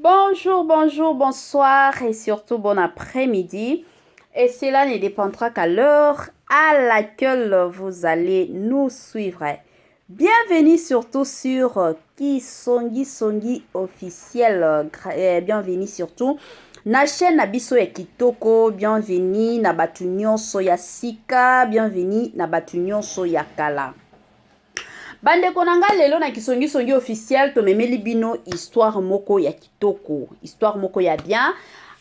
Bonjour, bonjour, bonsoir et surtout bon après-midi. Et cela ne dépendra qu'à l'heure à laquelle vous allez nous suivre. Bienvenue surtout sur Kisongi Songi officiel. Bienvenue surtout na chaîne na biso ya kitoko. Bienvenue na batu nyonso ya sika. Bienvenue na batu nyonso ya kala. Bandeko na nga, lelo na Kisongisongi officiel tomemeli bino histoire moko ya kitoko, histoire moko ya bien.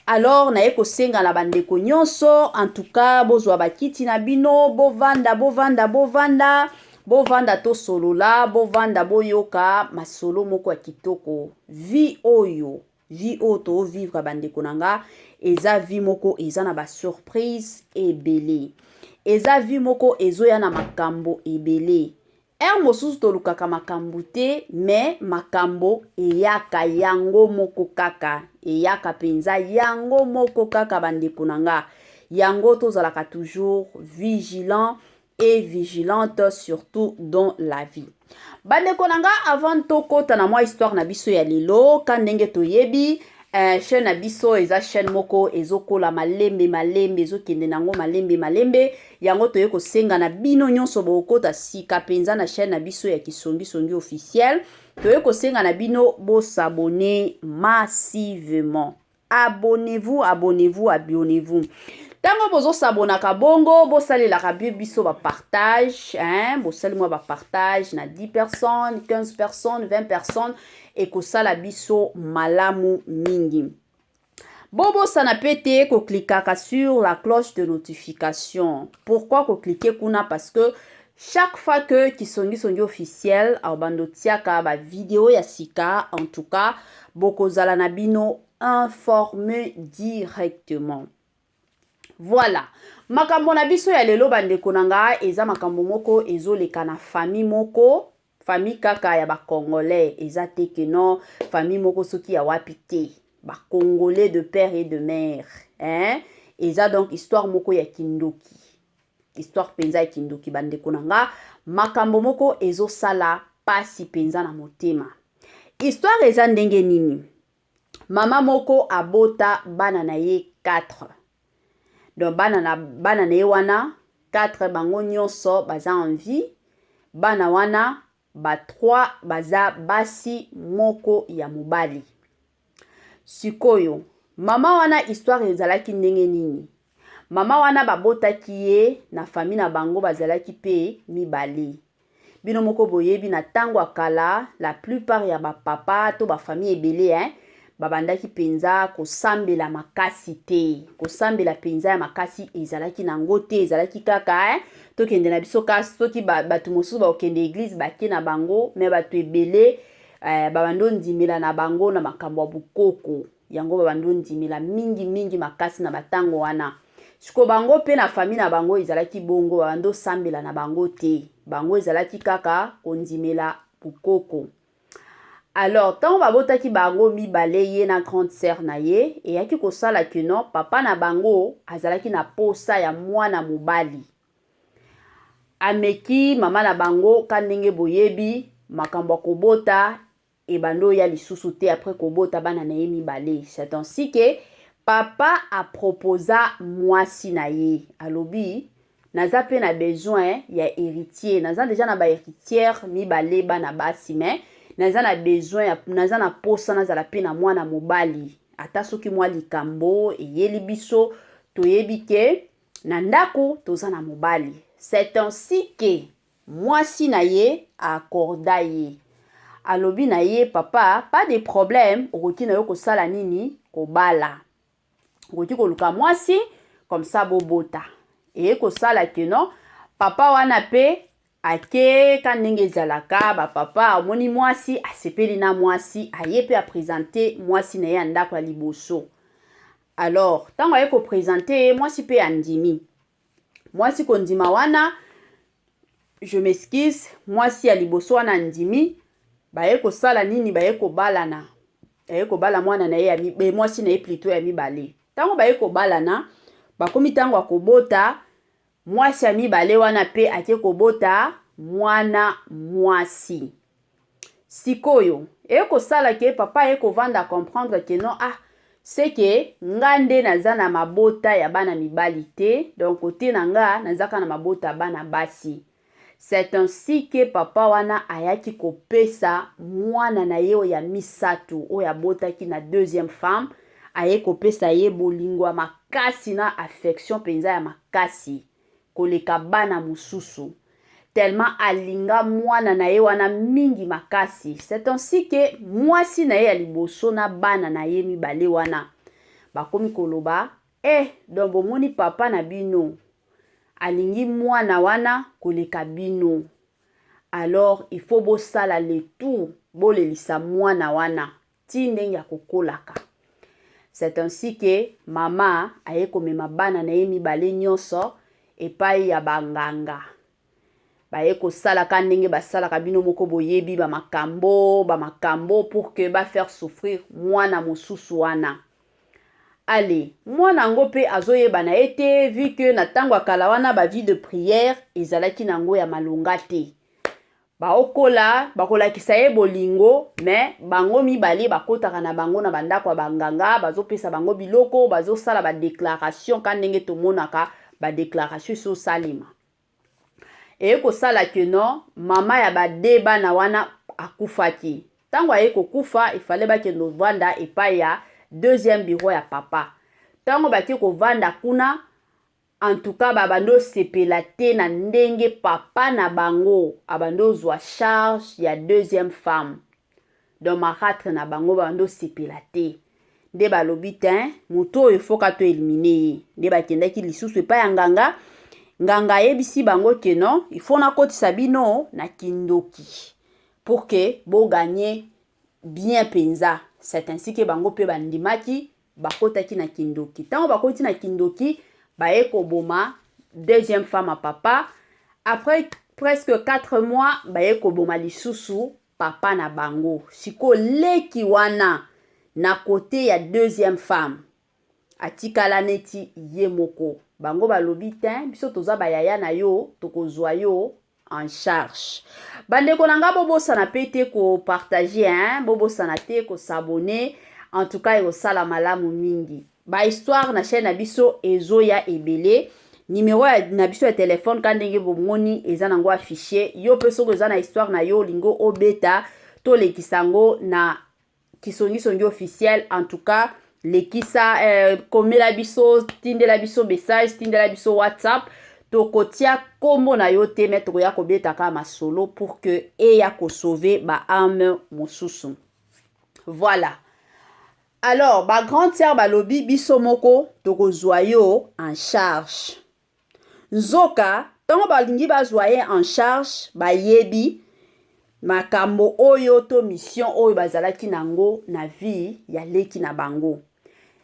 Alors naye kosenga na bandeko nyonso, en tout cas bozwa bakiti na bino, bovanda, bovanda, bovanda, bovanda, tosolola, bovanda, boyoka masolo moko ya kitoko. Vie oyo, vie oyo tovivre, bandeko na nga, eza vie moko eza na basurprise ebele, eza vie moko ezoya na makambo ebele. Heure mosusu tolukaka makambo te, me makambo eyaka yango moko kaka, eyaka mpenza yango moko kaka. Bandeko na nga, yango tozalaka toujours vigilant et vigilante, surtout dans la vie. Bandeko na nga, avant tokɔta na mwa histoire na biso ya lelo, ka ndenge toyebi, chaîne na biso eza chaîne moko ezokola malembe malembe, ezokende nango malembe malembe. Yango toye kosenga na bino nyonso bokokota sika mpenza na chaîne na biso ya Kisongisongi officiel, toye kosenga na bino bos'abonner massivement. Abonnez-vous, abonnez-vous, abonnez-vous. Ntango bozosabonaka bongo, bosalelaka mpe biso bapartage, hein? Bosali mwa bapartage na 10 personnes, 15 personnes, 20 personnes, ekosala biso malamu mingi. Bobosana mpe te koklikaka sur la cloche de notification. Pourquoi koklike kuna? Parce que chaque fois que Kisongisongi officiel abando tiaka bavideo ya sika, en tout cas bokozala na bino informé directement. Voilà, makambo na biso ya lelo, bandeko na nga, eza makambo moko ezoleka na famille moko, famille kaka ya bacongolais. Eza te ke non, famille moko soki ya wapi te, bacongolais de père et de mère, hein? Eza donc histoire moko ya kindoki, histoire mpenza ya kindoki. Bandeko na nga, makambo moko ezosala pasi mpenza na motema. Histoire eza ndenge nini? Mama moko abota bana na ye 4. Donc bana na ye wana 4, bango nyonso baza en vie. Bana wana ba 3 baza basi, moko ya mobali. Sikoyo mama wana, histoire ezalaki ndenge nini? Mama wana babotaki ye na famille na bango, bazalaki mpe mibale. Bino moko boyebi, na ntango ya kala, la plupart ya bapapa to bafamille ebele, hein, babandaki mpenza kosambela makasi te. Kosambela mpenza ya makasi ezalaki nango te, ezalaki kaka, hein, tokende na biso kasi. Soki bato mosusu bakokende église, bake na bango, me bato ebele babandi ondimela na bango na makambo ya bokoko. Yango babandi ondimela mingimingi makasi na batango wana. Siko bango mpe na famille na bango ezalaki bongo, babandi osambela na bango te, bango ezalaki kaka kondimela bokoko. Alors ntango babotaki bango mibale, ye na grande sœur na ye, eyaki kosala ke non, papa na bango azalaki na posa ya mwana mobali. Ameki mama na bango, ka ndenge boyebi, makambo ya kobota ebandi oya lisusu te après kobota bana na ye mibale. C'est ainsi que papa aproposa mwasi na ye, alobi: "Naza mpe na besoin ya héritier. Naza déjà na bahéritière mibale, bana basi, mais naza na besoin, naza na posa nazala mpe na mwana mobali. Ata soki mwa likambo eyeli biso, toyebi ke na ndako toza na mobali." C'est ainsi que mwasi na ye aaccorda ye, alobi na ye: "Papa, pas de problème, okoki na yo kosala nini, kobala, okoki koluka mwasi, comme ça bobota." Eye kosala ke non, papa wana mpe akeka ndenge ezalaka bapapa, amoni mwasi, asepeli na mwasi, aye mpe aprésenter mwasi na ye ya ndako ya liboso. Alors ntango aye koprésenter ye, mwasi mpe andimi. Mwasi kondima wana, je m'excuse, mwasi ya liboso wana andimi. Baye kosala nini? Baye kobalana. Aye kobala mwana na ye ya mwasi na ye plutôt ya mibale. Ntango baye kobalana, bakomi ntango ya kobota, mwasi ya mibale wana mpe ake kobota mwana mwasi. Sikoyo Ekosala ke papa aye kovanda, comprendre ke non, ah, c'est que nga nde naza na mabota ya bana mibali te, donc côté na nga naza kaka na mabota ya bana basi. C'est ainsi que papa wana ayaki kopesa mwana na ye oyo ya misato, oyo abotaki na deuxième femme. Aye kopesa ye bolingo ya makasi na affection mpenza ya makasi koleka bana mosusu, tellement alinga mwana na ye wana mingi makasi. C'est ainsi que mwasi na ye ya liboso na bana na ye mibale wana bakomi koloba: "Eh, donc bomoni, papa na bino alingi mwana wana koleka bino, alors il faut bosala le tout bolelisa mwana wana ti ndenge akokolaka." C'est ainsi que mama aye komema bana na ye mibale nyonso epai ya banganga. Baye kosalaka ndenge basalaka, bino moko boyebi bamakambo bamakambo, pour que bafaire souffrir mwana mosusu wana. Ale, mwana yango mpe azoyeba na ye te, vu que na ntango ya kala wana bavie de prière ezalaki nango ya malonga te. Baokola, bakolakisa ye bolingo, me bango mibale bakotaka na bango na bandako ya banganga, bazopesa bango biloko, bazosala badéclaration ka ndenge tomonaka badéclaration ezosalema. Eye kosala ke non, mama ya bade bana wana akufaki. Ntango aye kokufa, efale bakende kovanda epai ya deuxième bureau ya papa. Ntango bake kovanda kuna, en tout cas babandi osepela te na ndenge papa na bango abandi ozwa charge ya deuxième femme, donc marâtre na bango. Babandi osepela te, nde balobi te moto oyo efoka to éliminer ye. Nde bakendaki lisusu epai ya nganga. Nganga ayebisi bango ke non, il faut nakotisa bino na kindoki pour que bogagner bien mpenza. C'est ainsi que bango mpe bandimaki, bakotaki na kindoki. Ntango bakoti na kindoki, baye koboma deuxième femme ya papa. Après presque 4 mois, baye koboma lisusu papa na bango. Sikoyo leki wana na côté ya deuxième femme atikala neti ye moko. Bango balobi te: "Biso toza bayaya na yo, tokozwa yo en charge." Bandeko na nga, bobosana mpe te kopartager, hein? Bobosana te kos'abonner. En tout cas, ekosala malamu mingi. Bahistoire na chaîne na biso ezoya ebele. Nimero na biso ya telefone, ka ndenge bomoni eza nango affiché. Yo mpe soki oza na histoire na yo, olingi obeta, tolekisa yango na Kisongisongi Officiel, en tout cas lekisa, komela biso, tindela biso message, tindela biso WhatsApp. Tokotia nkombo na yo te, me tokoya kobetaka masolo pour que eya kosauver baâme mosusu. Voilà. Alors bagrande sœur balobi: "Biso moko tokozwa yo en charge." Nzoka ntango balingi bazwa ye en charge, bayebi makambo oyo to mission oyo bazalaki nango na vie ya leki na bango.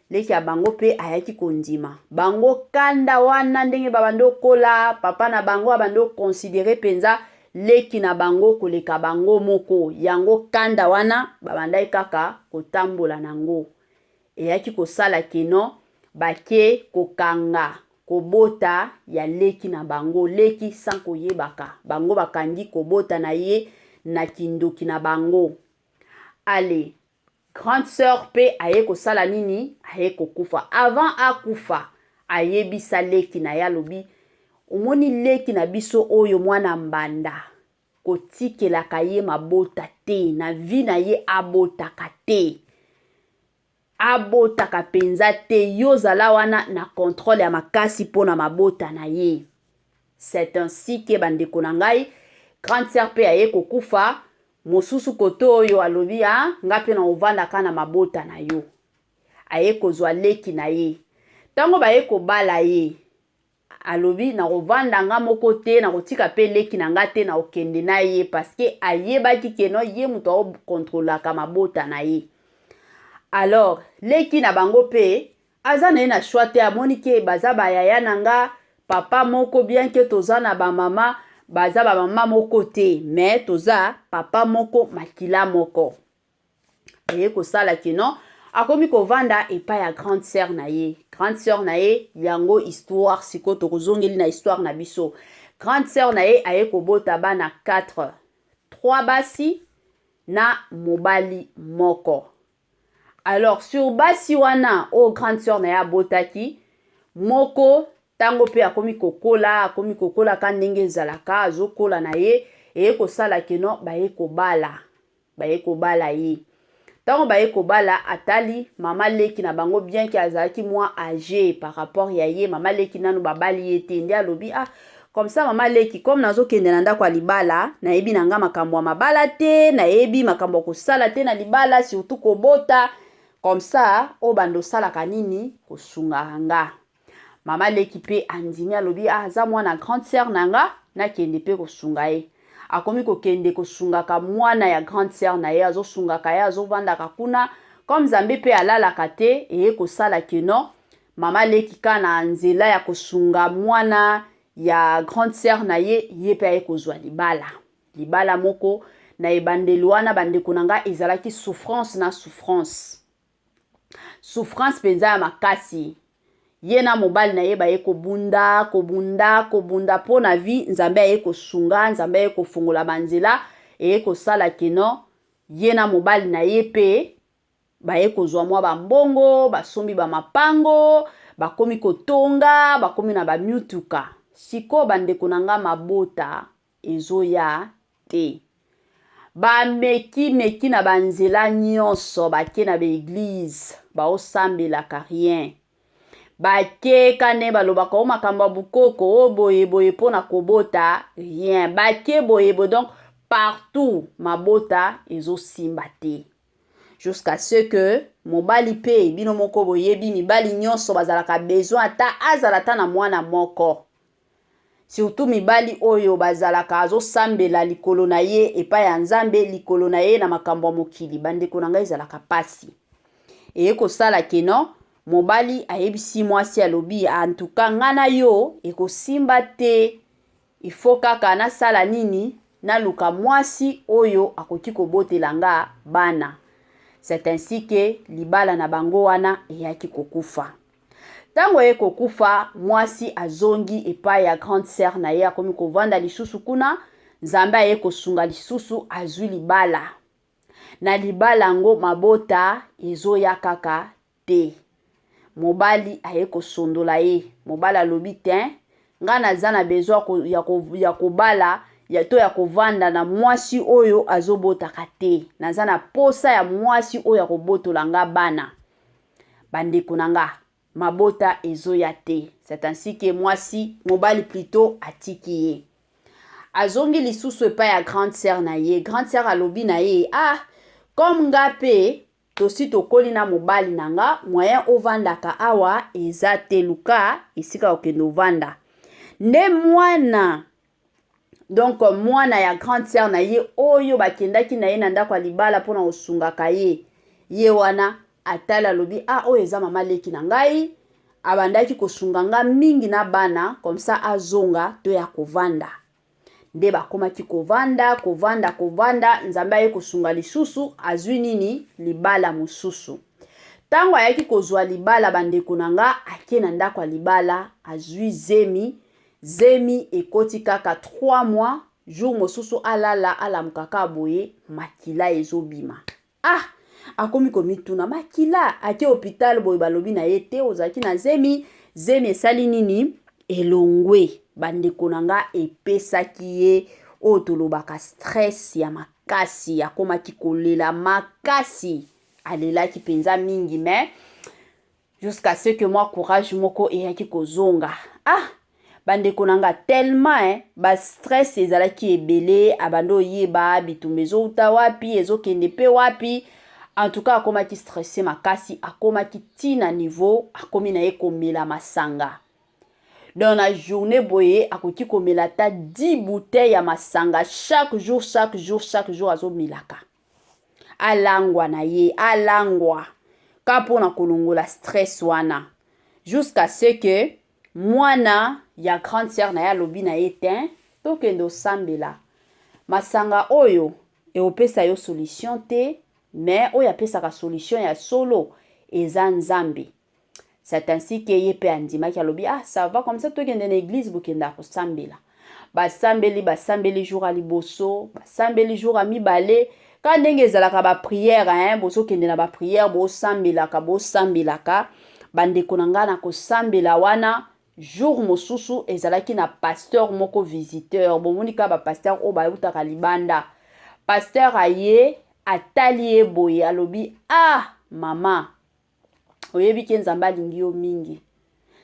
Leki ya bango mpe ayaki kondima bango. Kanda wana, ndenge babandi okola, papa na bango abandi oconsidérer mpenza leki na bango koleka bango moko. Yango kanda wana babandaki kaka kotambola nango, eyaki kosala keno bake kokanga kobota ya leki na bango. Leki sans koyebaka, bango bakangi kobota na ye na kindoki na bango. Ale, grande sœur mpe aye kosala nini? Aye kokufa. Avant akufa, ayebisa leki na ye, alobi: "Omoni leki na biso oyo, mwana mbanda, kotikelaka ye mabota te na vie na ye, abotaka te, abotaka mpenza te. Yo ozala wana na contrôle ya makasi mpona mabota na ye." C'est ainsi que, bandeko na ngai, grande sœur mpe aye kokufa. Mosusu kote oyo alobi: "A, nga mpe na ovandaka na mabota na yo." Aye kozwa leki na ye. Ntango baye kobala ye, alobi: "Nakovanda nga moko te, nakotika mpe leki na nga te, nakokende na ye," parce que ayebaki keno ye moto aokontrolaka mabota na ye. Alors leki na bango mpe aza na ye na choix te. Amoni ke baza bayaya na nga, papa moko, bien que toza na bamama, baza bamama moko te, me toza papa moko, makila moko. Eye kosala kino akomi kovanda epai ya grande sœur na ye. Grande sœur na ye yango, histoire sikoyo tokozongeli na histoire na biso, grande sœur na ye aye kobota bana 4, 3 basi. na mobali moko. Alors sur basi wana oyo grande sœur na ye abotaki, moko ntango mpe akomi kokola, akomi kokola ka ndenge ezalaka, azokola na ye, eye kosala que non, baye kobala, baye kobala ye. Ntango baye kobala, atali mama leki na bango, bien que azalaki mwa âgé par rapport ya ye, mama leki nanu babali ye te. Nde alobi: "Ah, comme ça, mama leki, comme nazokende na ndako ya libala, nayebi na nga makambo ya mabala te, nayebi makambo ya kosala te na libala, surtout kobota, comme ça oyo bando osalaka nini, kosungaka nga." Mama leki mpe andimi, alobi: "Ah, aza mwana grande sœur na nga, nakende mpe kosunga ye." Akomi kokende kosungaka mwana ya grande sœur na ye, azosungaka ye, azovandaka kuna. Comme Nzambe mpe alalaka te, eye kosala que non, mama leki ka na nzela ya kosunga mwana ya grande sœur na ye, ye mpe aye kozwa libala. Libala moko na ebandeli wana, bandeko na nga, ezalaki souffrance na souffrance, souffrance mpenza ya makasi. Ye na mobali na ye baye kobunda, kobunda, kobunda mpo na vie. Nzambe aye kosunga, Nzambe aye kofungola banzela, eye kosala que non, ye na mobali na ye mpe baye kozwa mwa bambongo, basombi bamapango, bakomi kotonga, bakomi na bamituka. Sikoyo, bandeko na nga, mabota ezoya te. Bamekimeki na banzela nyonso, bake na baéglise, baosambelaka, rien. Bakeka nde balobaka o makambo ya bukoko o boye boye mpo na kobota, rien. Bake boye boye, donc partout mabota ezosimba te, jusqu'à ce que mobali mpe, bino moko boyebi, mibali nyonso bazalaka besoin ata azala ata na mwana moko, surtout mibali oyo bazalaka azosambela likolo na ye epai ya Nzambe, likolo na ye na makambo ya mokili. Bandeko na ngai, ezalaka mpasi. Eye kosala que non, mobali ayebisi mwasi, alobi: "Antuka, ngai na yo ekosimba te, ifo kaka nasala nini, naluka mwasi oyo akoki kobotela nga bana." C'est ainsi que libala na bango wana eyaki kokufa. Ntango eye kokufa, mwasi azongi epai ya grande sœur na ye, akomi kovanda lisusu kuna. Nzambe aye kosunga lisusu, azwi libala. Na libala yango, mabota ezoya kaka te. Mobali aye kosondola ye. Mobali alobi: "Te, ngai naza na besoin ya kobala ya to ya kovanda na mwasi oyo azobotaka te. Naza na posa ya mwasi oyo akobotola nga bana." Bandeko na nga, mabota ezoya te. C'est ainsi que mwasi, mobali plutôt, atiki ye, azongi lisusu epai ya grande sœur na ye. Grande sœur alobi na ye: "Ah, comme nga mpe tosi tokoli na mobali na nga, moyen ovandaka awa eza te, luka esika okende ovanda." Nde mwana, donc mwana ya grande sœur na ye oyo bakendaki na ye na ndako ya libala mpona kosungaka ye, ye wana atali, alobi: "Ah, oyo eza mama leki na ngai, abandaki kosunga nga mingi na bana, comme ça azonga to ya kovanda." Nde bakomaki kovanda, kovanda, kovanda. Nzambe aye kosunga lisusu, azwi nini, libala mosusu. Ntango ayaki kozwa libala, bandeko na nga, ake na ndako ya libala, azwi zemi. Zemi ekoti kaka 3 mois, jour mosusu alala, alamukaka boye, makila ezobima. Ah, akomi komituna, makila. Ake hôpital boye, balobi na ye: "Te, ozalaki na zemi, zemi esali nini, elongwe." Bandeko na nga, epesaki ye oyo tolobaka stress ya makasi. Akomaki kolela makasi, alelaki mpenza mingi, mais jusqu'à ce que mwa courage moko eyaki kozonga. Ah, bandeko na nga, tellement bastress ezalaki ebele, abandi oyeba bitumba ezouta wapi, ezokende mpe wapi. En tout cas, akomaki stressé makasi, akomaki ntina niveau akomi na ye komela masanga. Donc na journée boye, akoki komela ata 10 bouteille ya masanga chaque jour, chaque jour, chaque jour. Azomelaka, alangwa na ye, alangwa ka mpona kolongola stress wana, jusqu'à ce que mwana ya grande sœur na ye alobi na ye: "Te, tokende osambela. Masanga oyo ekopesa yo solution te, mais oyo apesaka solution ya solo eza Nzambe." C'est ainsi que ye mpe andimaki, alobi: "Ah, ça va, comme ça tokende na église." Bokendaka kosambela, basambeli, basambeli jour ya liboso, basambeli jour ya mibale. Kaka ndenge ezalaka ba prière hein, bozokende na ba prière, bosambelaka, bosambelaka. Bandeko na ngai, na kosambela wana, jour mosusu ezalaki na pasteur moko visiteur. Bomoni kaka bapasteur oyo bautaka libanda. Pasteur aye, atali ye boye, alobi: "Ah mama, oyebi ke Nzambe alingi yo mingi,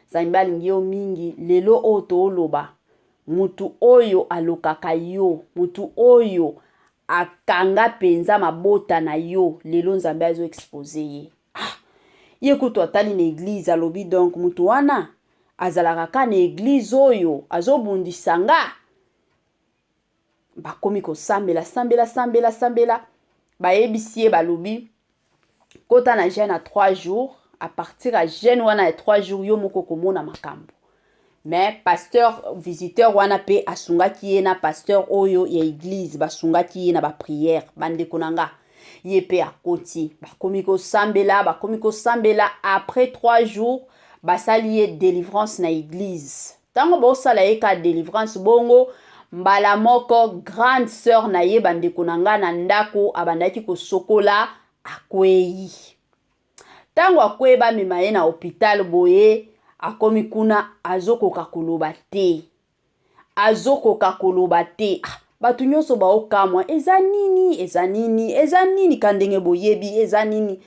Nzambe alingi yo mingi. Lelo oyo tooloba, mutu oyo alokaka yo, mutu oyo akanga mpenza mabota na yo, lelo Nzambe azoexposer ye." Ah, ye kutu atali na église, alobi: "Donc mutu wana azalaka ka na église oyo azobundisa nga?" Bakomi kosambela, sambela, sambela, sambela. Bayebisi ye, balobi: "Kota na jeûne ya 3 jours. À partir ya jeûne wana ya 3 jours, yo moko komona makambo." Mais pasteur visiteur wana mpe asungaki ye na pasteur oyo ya église, basungaki ye na baprière. Bandeko na nga, ye mpe akoti, bakomi kosambela, bakomi kosambela. Après 3 jours, basali ye délivrance na église. Ntango bosala ye ka délivrance bongo, mbala moko grande sœur na ye, bandeko na nga, na ndako abandaki kosokola, akwei. Ntango akwei, bamema ye na hôpital boye. Akomi kuna, azokoka koloba te, azokoka koloba te. Ah, bato nyonso baokamwa: eza nini, eza nini, eza nini? Ka ndenge boyebi, eza nini?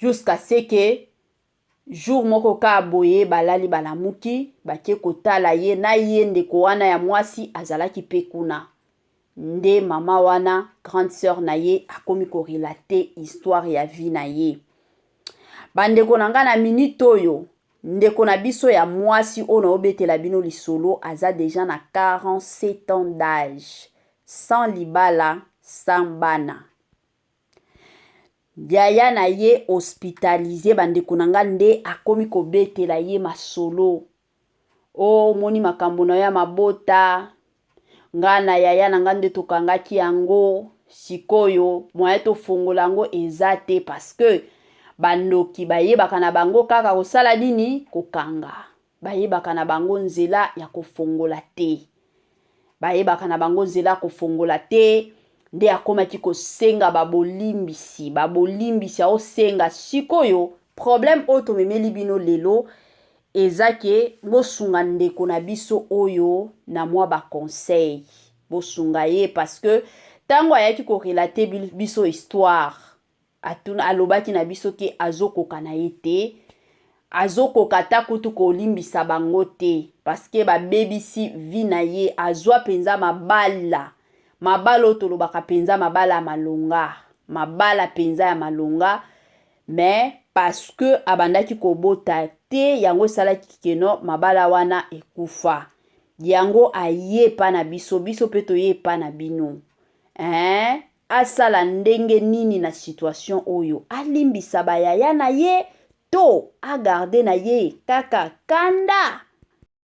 Jusqu'à ce que jour moko ka boye, balali, balamuki, bake kotala ye na ye. Ndeko wana ya mwasi azalaki mpe kuna. Nde mama wana, grande sœur na ye, akomi korelater histoire ya vie na ye. Bandeko na ngai, na minute oyo, ndeko na biso ya mwasi oyo naobetela bino lisolo aza déjà na 47 ans d'âge, sans libala, sans bana. Yaya na ye hospitalisé, bandeko na nga, nde akomi kobetela ye masolo: "O, omoni makambo na yo ya mabota, nga na yaya na nga nde tokangaki yango. Sikoyo moyen tofongola yango eza te, parce que bandoki bayebaka na bango kaka kosala nini? Kokanga. Bayebaka na bango nzela ya kofongola te, bayebaka na bango nzela ya kofongola te." Nde akomaki kosenga babolimbisi, babolimbisi aosenga. Sikoyo problème oyo tomemeli bino lelo eza ke bosunga ndeko na biso oyo na mwa baconseil. Bosunga ye, parce que ntango ayaki korelater biso histoire, alobaki na biso ke azokoka na ye te, azokoka ata kutu kolimbisa bango te, parce que babebisi vie na ye. Azwa mpenza mabala, mabala oyo tolobaka mpenza mabala ya malonga, mabala mpenza ya malonga, mais parce que abandaki kobota te, yango esalaki keno mabala wana ekufa. Yango aye epa na biso, biso mpe toye epa na bino, hein? Asala ndenge nini na situation oyo? Alimbisa bayaya na ye to agarder na ye kaka kanda?